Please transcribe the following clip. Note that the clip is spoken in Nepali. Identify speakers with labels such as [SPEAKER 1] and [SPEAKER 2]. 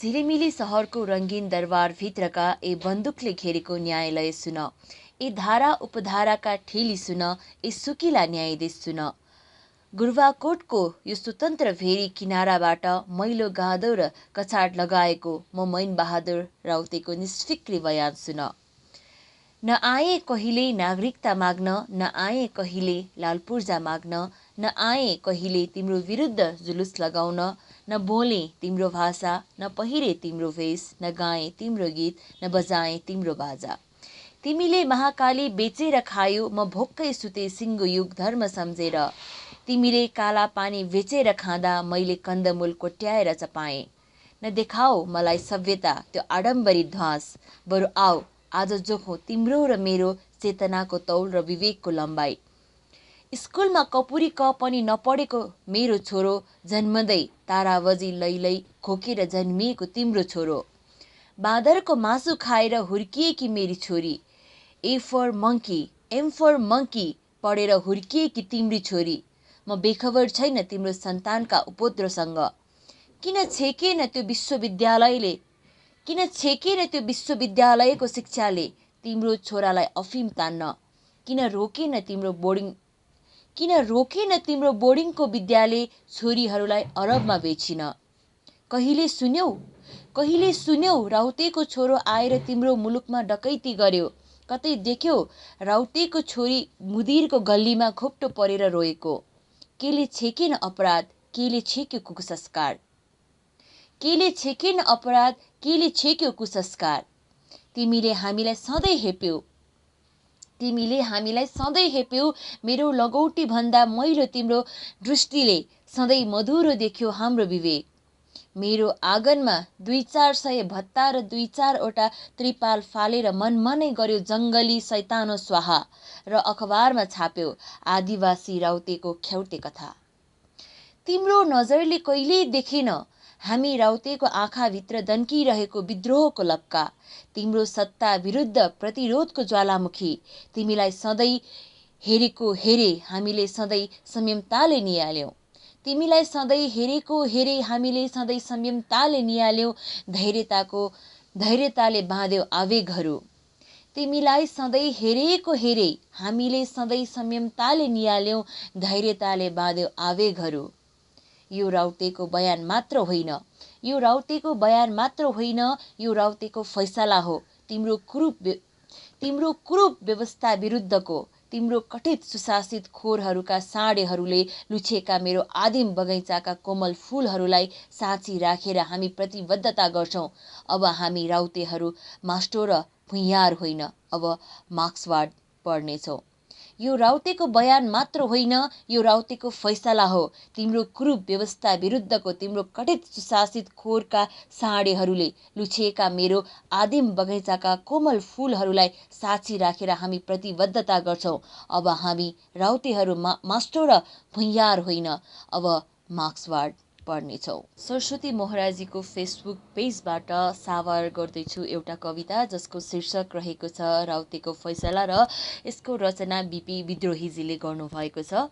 [SPEAKER 1] झिलिमिली सहरको रङ्गीन दरबारभित्रका ए बन्दुकले घेरेको न्यायालय सुन, ए धारा उपधाराका ठेली सुन, ए सुकिला न्यायाधीश सुन। गुरवाकोटको यो स्वतन्त्र भेरी किनाराबाट मैलो गाँदो र कछाड लगाएको म मैन बहादुर राउतेको निष्फिक्री बयान सुन। न आए कहिले नागरिकता माग्न, न आए कहिले लाल पूर्जा माग्न, न आए कहिले तिम्रो विरुद्ध जुलुस लगाउन, न बोले तिम्रो भाषा, न पहिरे तिम्रो भेष, न गाए तिम्रो गीत, न बजाए तिम्रो बाजा। तिमीले महाकाली बेचेर खायो, म भोक्कै सुते सिङ्गो युग धर्म सम्झेर। तिमीले काला पानी बेचेर खाँदा मैले कन्दमूल कोट्याएर चपाएँ। न देखाओ मलाई सभ्यता त्यो आडम्बरी ध्वास, बरु आऊ आज जोखौँ तिम्रो र मेरो चेतनाको तौल र विवेकको लम्बाइ। स्कुलमा कपुरी क पनि नपढेको मेरो छोरो, जन्मदै तारावजी लैलै खोकेर जन्मिएको तिम्रो छोरो। बाँदरको मासु खाएर हुर्किएकी मेरी छोरी, A for monkey M for monkey पढेर हुर्किएकी तिम्री छोरी। म बेखबर छैन तिम्रो सन्तानका उपद्रोसँग। किन छेकेन त्यो विश्वविद्यालयको शिक्षाले तिम्रो छोरालाई अफिम तान्न? किन रोकेन तिम्रो बोर्डिङको विद्याले छोरीहरूलाई अरबमा बेचिन? कहिले सुन्यौ राउतेको छोरो आएर तिम्रो मुलुकमा डकैती गर्यो? कतै देख्यौ राउतेको छोरी मुदिरको गल्लीमा घोप्टो परेर रोएको? केले छेकेन अपराध, केले छेक्यो कुसंस्कार? केले छेकेन अपराध, केले छेक्यो कुसंस्कार? तिमीले हामीलाई सधैँ हेप्यौ, मेरो लगौटी भन्दा मैलो तिम्रो दृष्टिले सधैँ मधुरो देख्यो हाम्रो विवेक। मेरो आँगनमा 2-4 भत्ता र 2-4 त्रिपाल फालेर मनमनै गर्यो जङ्गली शैतानो स्वाहा र अखबारमा छाप्यो आदिवासी राउतेको ख्याउटे कथा। तिम्रो नजरले कहिल्यै देखेन हामी राउतेको आँखाभित्र दन्किरहेको विद्रोहको लपका, तिम्रो सत्ता विरुद्ध प्रतिरोधको ज्वालामुखी। तिमीलाई सधैँ हेरेको हेरे हामीले सधैँ संयमताले निहाल्यौँ। तिमीलाई सधैँ हेरे हामीले सधैँ संयमताले निहाल्यौँ, धैर्यताले बाँध्यौ आवेगहरू। तिमीलाई सधैँ हेरे हामीले सधैँ संयमताले निहाल्यौँ, धैर्यताले बाँध्यौ आवेगहरू। यो राउतेको बयान मात्र होइन, यो राउतेको फैसला हो। तिम्रो कुरूप व्यवस्था विरुद्धको, तिम्रो कथित सुशासित खोरहरूका साँडेहरूले लुछेका मेरो आदिम बगैँचाका कोमल फूलहरूलाई साँची राखेर हामी प्रतिबद्धता गर्छौँ। अब हामी राउतेहरू मास्टो र भुइँयार होइन, अब मार्क्सवाद पढ्नेछौँ। यो राउतेको बयान मात्र होइन, यो राउतेको फैसला हो। तिम्रो कुरूप व्यवस्था विरुद्धको, तिम्रो कथित सुशासित खोरका साँडेहरूले लुछेका मेरो आदिम बगैँचाका कोमल फूलहरूलाई साक्षी राखेर हामी प्रतिबद्धता गर्छौँ। अब हामी राउतेहरू मास्टो र भुइँयार होइन, अब मार्क्सवाद पढ्नेछौँ। सरस्वती मोहराजीको फेसबुक पेजबाट सावार गर्दैछु एउटा कविता जसको शीर्षक रहेको छ राउतेको फैसला र यसको रचना बिपी विद्रोहीजीले गर्नुभएको छ।